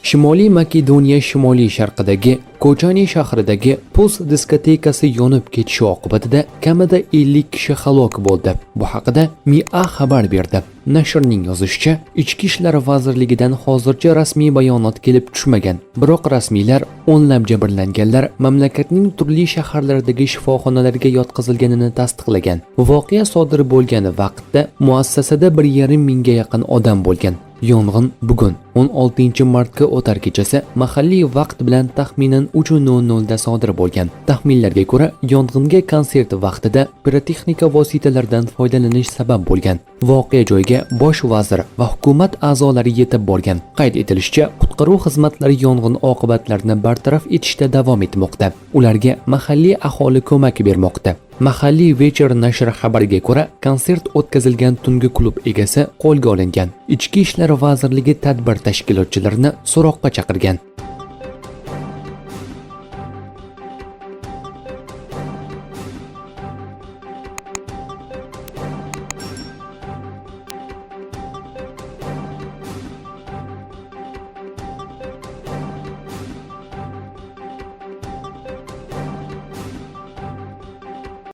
Shimoliy Makedoniya shimoliy sharqidagi Kochani shahridagi Puls diskotekasi yonib ketishi oqibatida kamida 50 kishi halok bo'ldi. Bu haqida MIA xabar berdi. Nashrning yozishicha, Ichki ishlar vazirligidan hozircha rasmiy bayonot kelib tushmagan. Biroq rasmiylar o'nlab jabrlanganlar mamlakatning turli shaharlaridagi shifoxonalarga yotqizilganini tasdiqlagan. Voqea sodir bo'lgan vaqtda muassasada 1,5 mingga yaqin odam bo'lgan. Yong'in bugun, 16 martga o'tar kechasi mahalliy vaqt bilan taxminan 3:00 da sodir bo'lgan. Taxminlarga ko'ra, yong'inga konsert vaqtida pirotexnika vositalaridan foydalanish sabab bo'lgan. Voqea joyiga bosh vazir va hukumat a'zolari yetib borgan. Qayd etilishicha, qutqaruv xizmatlari yong'in oqibatlarini bartaraf etishda davom etmoqda. Ularga mahalliy aholi ko'mak bermoqda. Mahalliy Vecher nashri xabariga ko'ra, konsert o'tkazilgan tungi klub egasi qo'lga olingan. Ichki ishlar vazirligi tadbir tashkilotchilarini so'roqqa chaqirgan.